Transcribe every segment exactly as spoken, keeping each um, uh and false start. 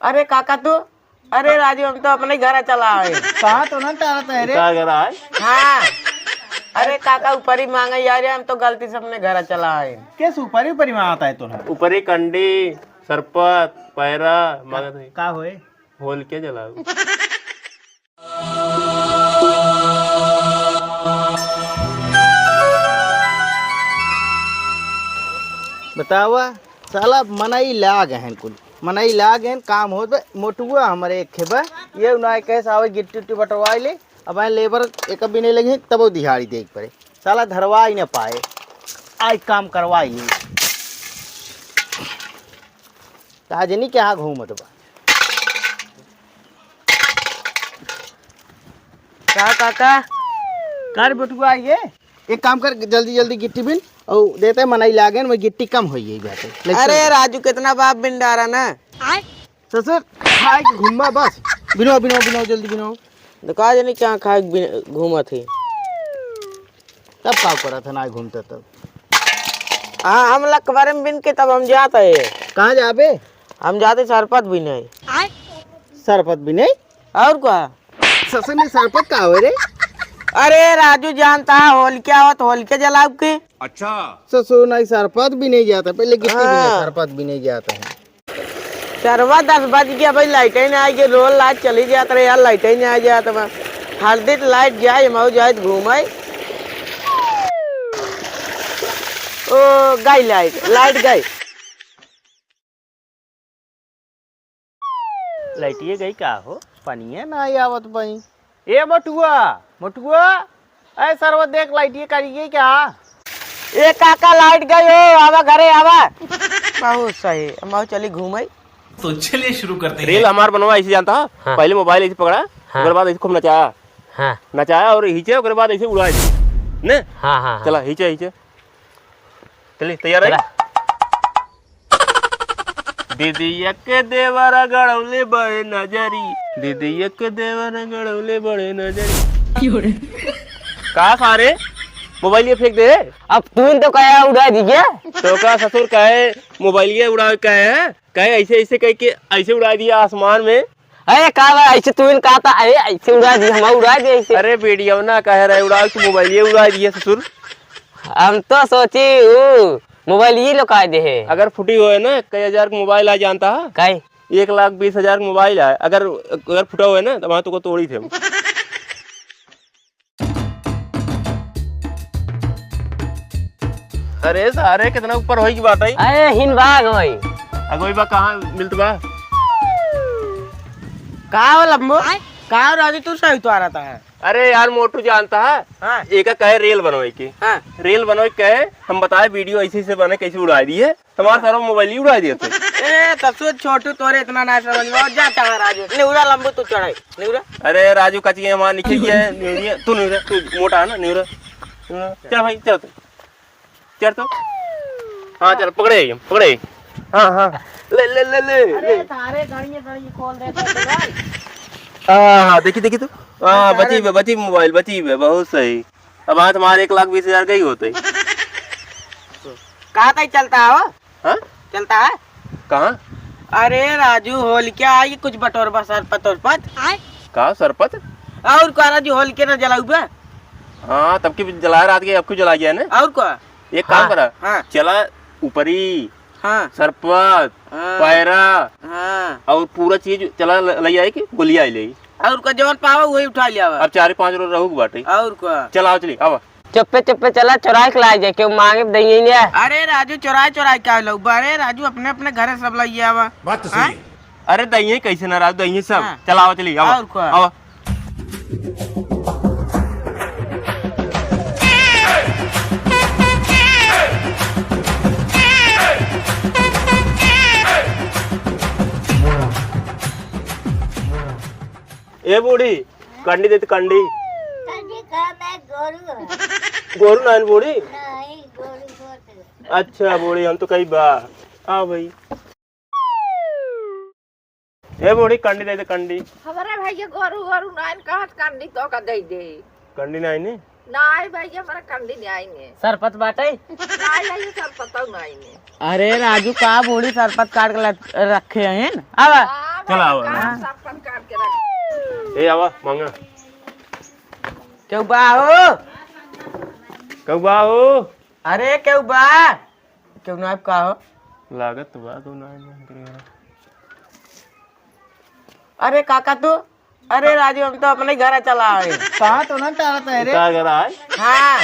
अरे काका तू, अरे राजू, हम तो अपने घर चला आए। कहाँ तो ना टहरत है रे? का घर आए? हाँ। अरे काका, ऊपरी मांगे यार, हम तो गलती से अपने घर चला आए। कैसे ऊपरी ऊपरी मांगत है तो ना? ऊपरी कंडी, सरपत, पैरा मांगत है। का होए? होलिका जलाओ। बतावा, साला मनई लाग हैं कुल, मनई लाग हैं, काम होत बा। मोटुआ हमरे एक बा, ये उनाए कहे सावे गिट्टी उट्टी बटवाई ले, अब आए लेबर एक भी नहीं लगे, तब दिहाड़ी देख पड़े, साला धरवा ही ना पाए, आज काम करवाई ले। का जनी कहाँ घूमत बा। का काका? का रे बटुआ, ये एक काम कर, जल्दी जल्दी गिट्टी बिन और देते, मनई लागेन में गिट्टी कम होई है बाटे। ले अरे चल। राजू, कितना बाप बिन डारा ना। ससुर, खाए के घूमबा बस। बिनो, बिनो, बिनो, जल्दी बिनो। तो का जाने क्या खाए के बिन-, घूमत है। तब का करत है ना घूमते तब? हाँ, हम लकबरे में बिन के तब हम जात है। कहाँ जाबे? हम जाते सरपत बिने। सरपत बिने? और का? ससुर ने सरपत का होए रे? अरे राजू जानता है होलिका आवत, होलिका जलाओ के। अच्छा। ससुर नहीं सरपत भी नहीं जाता, पहले गिट्टी भी नहीं, हाँ। सरपत भी नहीं जाता है। सरवा दस बज गया भाई, लाइट ही नहीं आई, रोल लाइट चली जात रहे यार, लाइट ही नहीं आ जात बा। हर दिन लाइट जाए, हम जाए घूमे। ओ, गई लाइट, लाइट गई। लाइटिए गई का हो? पनिया ना आवत बई। ए मोटुआ, मोटुआ, ए सरवा देख लाइटिए करी गई क्या? ए काका लाइट गई हो, आवा घरे आवा। बहुत सही, हम आओ चली घूमे। तो चलिए शुरू करते हैं। रील हमार बनवा ऐसे जानता है? हाँ। पहले मोबाइल ऐसे पकड़ा, हाँ। ओकर बाद ऐसे खूब नचाया। हाँ। नचाया और खींचे, ओकर बाद ऐसे उड़ाए दी। ने? हाँ, हाँ, हाँ। चला, खींचे, खींचे। चलिए, तैयार है? चला। दीदिया के देवरा गड़ौले बड़े नजरी, दीदिया के देवरा गड़ौले बड़े नजरी। का सारे मोबाइल ये फेंक दे? अब तू तो कहे उड़ा दीजिए। तो का ससुर कहे मोबाइल ये उड़ा कहे है? कहे ऐसे, ऐसे कह के ऐसे उड़ा दिया आसमान में। अरे का बा, ऐसे तू इन कहता, अरे ऐसे उड़ा दी, हम उड़ा दे ऐसे। अरे वीडियो ना कह रहे उड़ा, तू मोबाइल ये उड़ा दिया ससुर। हम तो सोची ऊ मोबाइल ये लोग दे है। अगर फुटी होए ना, कई हजार का मोबाइल आ जानता है। काई? एक लाख बीस हजार का मोबाइल आए, अगर, अगर फुटा होए ना, तो वहाँ तुमको तोड़ी थे हम। अरे सारे, कितना ऊपर होई की बात आई? अरे हिन भाग होई। अगोई बा कहाँ मिलत बा? का हो लम्बो? का हो राजू, तू सही तो आ रहा था। अरे यार, मोटू जानता है? हाँ। एका कहे रेल बनवाई के। हाँ। रेल बनवाई के कहे, हम बताए वीडियो ऐसे ऐसे बने, कैसे उड़ा दिए। तुम्हारा सारा मोबाइल ही उड़ा दिया तू। ए, तसु छोटू तोरे इतना ना समझ में, जा चढ़ा राजू। निउरा लंबू तू चढ़ाई, निउरा। अरे राजू, कचिए हमार नीचे ये, निउरिया, तू निउरा, तू मोटा है ना, निउरा। निउरा। चल भाई, चल तू। चल तो। हाँ, चल, पकड़े, पकड़े। हाँ, हाँ। ले, ले, ले, ले, अरे, ले। सारे गाड़ियाँ, गाड़ियाँ खोल देते हैं भाई। हाँ, हाँ, देखी, देखी तू। हाँ, अरे, बची बे, बची मोबाइल, बची बे, बहुत सही। अब हाँ, तुम्हारे एक लाख बीस हजार का ही होते। कहाँ तक चलता हो? हाँ? चलता है? कहाँ? अरे राजू, होलिका आई, कुछ बटोरबा सरपत उरपत। का सरपत? और का राजू, होलिके ना जलाऊ बे? हाँ, तब की जला रात के, अब क्यों जला गया ने? और का? एक काम हाँ, करा, हाँ। चला ऊपरी, हाँ। सरपत, हाँ। पैरा, हाँ। और पूरा चीज चला ल-, लई आई कि गोलिया आई ले। और का जवन पावा वही उठा लिया बा। अब चार पाँच रोज रहू के बाटे। और का? चला, आओ चली, आवा। चुप्पे चुप्पे चला, चोराई के लाई जाए, केहू मांगे दइये ने। अरे राजू, चोराई चोराई का लउबा? अरे राजू, अपने अपने घरे सब लइये आवा। बात तो सही हाँ? है। अरे दइये कैसे ना राजू, दइये सब। हाँ। चला आवा चली, आवा। और का? आवा। ए बूढ़ी, कंडी दे तो कंडी। कंडी का मैं गोरू है। गोरू नाइन बूढ़ी? नहीं, गोरू होत है। अच्छा बूढ़ी, हम तो कही बा। आ भाई। ए बूढ़ी, कंडी दे दे, कंडी। हमारे भैया गोरू, गोरू नाइन कहत कंडी तो का दे दे। कंडी नाइन है? नाई भैया, हमारा कंडी नाइन है। सरपत बाटे? नाई भैया, सरपत नाइन है। अरे राजू, का बूढ़ी सरपत काट के लट-, रखे हैं? अब हाँ, चला आवा। हाँ। ए, आवा, मांगा। केहू बा हो? केहू बा हो? अरे, केहू बा? केहू ना आइब का हो? लागत तो बा, केहू ना आइब, हमरे घर। अरे काका तू, अरे राजू, हम तो अपने घर चला आए। कहाँ तो ना टहरत है रे? का घर आए? हाँ।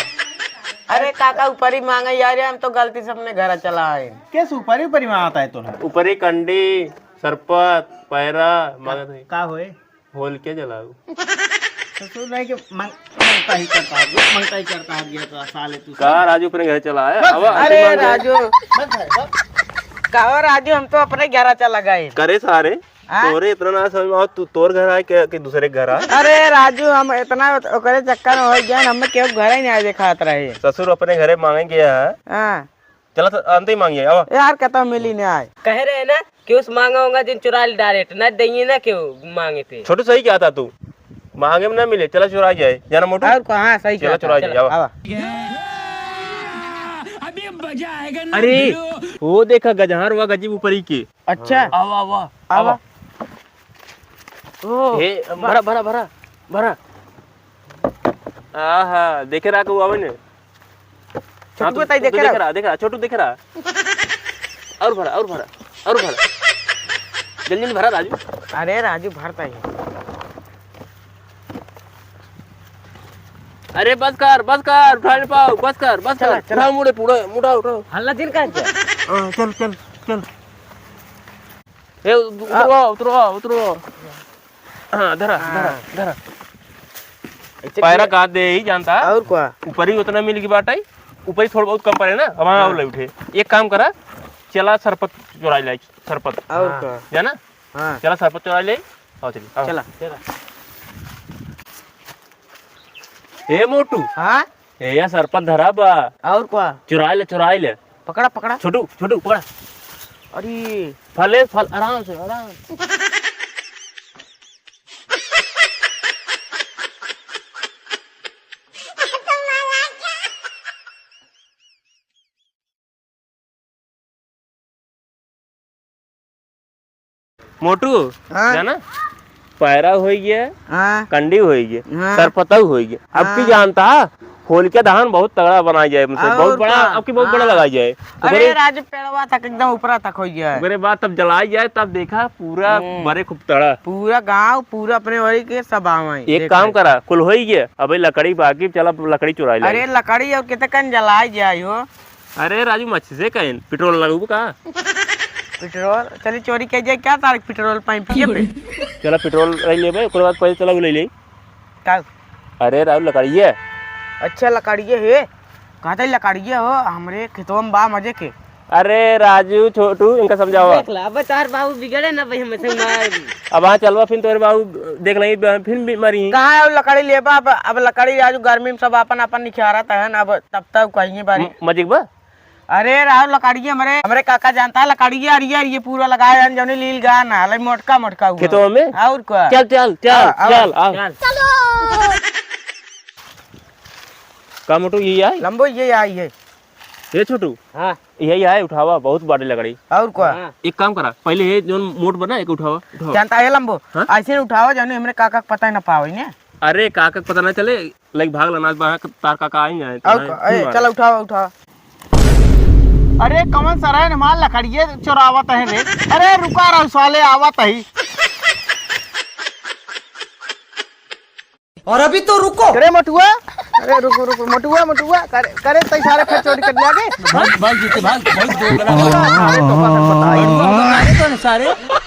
अरे काका, ऊपरी मांगे यार, हम तो गलती से अपने घर चला आए। कैसे ऊपरी, ऊपरी मांगत है तो ना? ऊपरी कंडी, सरपत, पैरा, मांगत है। का होए? होल के जलाऊ। ससुर नहीं के मंग-, मंगता ही करता है, मंगता ही करता है, ये तो साले तू। का राजू अपने घर चला आए? बस, अब अरे मांगे। राजू। बस भाई, बस। कहो राजू, हम तो अपने घर चला गए। करे सारे, हाँ? तोरे इतना ना समझ में आओ, तू तोर घर आए के, के दूसरे के घर आए? अरे राजू, हम इतना ओकरे चक्कर में हो गया, हमें केहू घर ही नहीं आए देखात रहे। ससुर अपने घरे मांगे गया है। हाँ। चला तो अंत ही मांगिए, आवा। यार, कतौ मिली नहीं आए। कहे रहे ना कि उस मांगा होगा जिन चुरा ले direct, ना दइए ना केहू मांगे थे। छोटू सही कहत है तू, मांगे में ना मिले, चला चुराइ जाए, जाना मोटू? और को, हाँ, सही चला कहत है। चुराइ जाए, चला, आवा। आवा। अभी मजा आएगा ना अरे, भिड़ो। वो देखा गजहार हुआ गजीब ऊपरी के। अच्छा। आवा, आवा, आवा। आवा। ओ, हे, वाह। भरा, भरा, भरा, भरा। आहा, देखे रहा कहू आवे ने। छोटू हाँ, तू, बताई, तू देखे देख रहा। रहा, देख रहा, छोटू देख रहा। और भरा, और भरा, और भरा। जल्दी जल्दी भरा राजू। अरे राजू, भरता ही। अरे बस कर, बस कर, उठा नहीं पाओ, बस कर, बस चला, कर। चला। उठाओ, मुड़े, पूरा, मुड़ा, उठाओ। हल्ला जिन का है? हाँ, चल, चल, चल। ए, उत-, आ। उतरो, उतरो, उतरो। हाँ, धरा, हाँ। धरा, धरा। ऐसे पैरा किया। का दे ही जानता। और का? ऊपरी उतना मिल गई बाटा ही, ऊपरी थोड़ा बहुत कम पड़े ना, अब हाँ। और ले उठे। एक काम करा, चला सरपत चुराई लाई, सरपत। और हाँ। का? जाना? हाँ। चला सरपत चुराई ले, आओ चली, आओ। चला। चला। ए मोटू। हाँ? ए, या सरपत धरा बा। और का? चुराई ले, चुराई ले। पकड़ा, पकड़ा। छोटू, छोटू, पकड़ा। अरे। फले, फल, आराम से, आराम से। मोटू, हाँ। जाना? पैरा होई गया, हाँ। कंडी होई गया, हाँ। सरपतऊ होई गया। अब की हाँ। जानता, होलिका दहन बहुत तगड़ा बनाई जाए, मतलब, बहुत और बड़ा, का? अब की बहुत बड़ा हाँ। लगाई जाए। अरे ओकरे राजू, पेड़वा तक एकदम ऊपरा तक होई गया है। ओकरे बाद तब जलाई जाए, तब देखा, पूरा हम्म। बरे खूब तड़ा। पूरा गाँव, पूरा अपने वही के सब आवे, एक देख काम ले। करा, कुल होई गया, अबे लकड़ी बाकी, चला लकड़ी चुराई लाई। अरे लकड़ी और कितने कन जलाई जाए हो? अरे राजू, मच्छी से कहें, पेट्रोल लगबू का? पेट्रोल? चली चोरी के जाए क्या तारक पेट्रोल पाइप पिए पे? चला पेट्रोल ले लेबे, ओकर बाद पैसा चला ले ले। का? अरे राजू, लकड़िए। अच्छा, लकड़िए है। कहते लकड़िए हो, हमरे खेतवा में बा मजे के। अरे राजू, छोटू, इनका समझावा। देख ला, अब तार बाबू बिगड़े ना भाई, हमसे मार। अब हाँ चलवा, फिर तोरे बाबू देख लेंगे, फिर भी मारी। कहाँ है वो लकड़ी लेबा? अब, अब लकड़ी राजू गर्मी में सब अपन अपन निखारत है ना, अब तब तक कहीं बारी। म-, मजिक बा? अरे राव लकड़िए हमरे, हमरे काका जानता है लकड़िए, अरे, अरे, ये पूरा लगाए हैं, जौने लील गा ना, ले मोटका, मोटका हुआ। खेतवा में? और का? चल, चल, चल, हाँ, आवा। चल, आ। चल। का मोटू, ये आई? लंबो, ये आई है। ये छोटू? हाँ। ये आई, उठावा, बहुत बड़ी लकड़ी। और का? हाँ। एक काम करा, पहले ये जौन मोट बना, एक उठावा, उठावा। जानता है लंबो? हाँ? ऐसे उठावा, जौने हमरे काका के पता ही ना पावे ने। अरे, काका के पता ना चले, लेके भाग लेना, वहाँ तार काका आई जाए, और तार का? ए, मार। चला उठावा, उठावा। अरे कौन सराय ने माल लकड़िए चोरावत है रे? अरे रुका रहो साले, आवत ही। और अभी तो रुको। अरे मोटुआ, अरे रुको रुको मोटुआ, मोटुआ करे, करे तै सारे फिर चोरी कर लिया के। भाग, भाग, जीते भाग, भाग, दो गला भाग। सारे तो बस बताई। अरे तो सारे।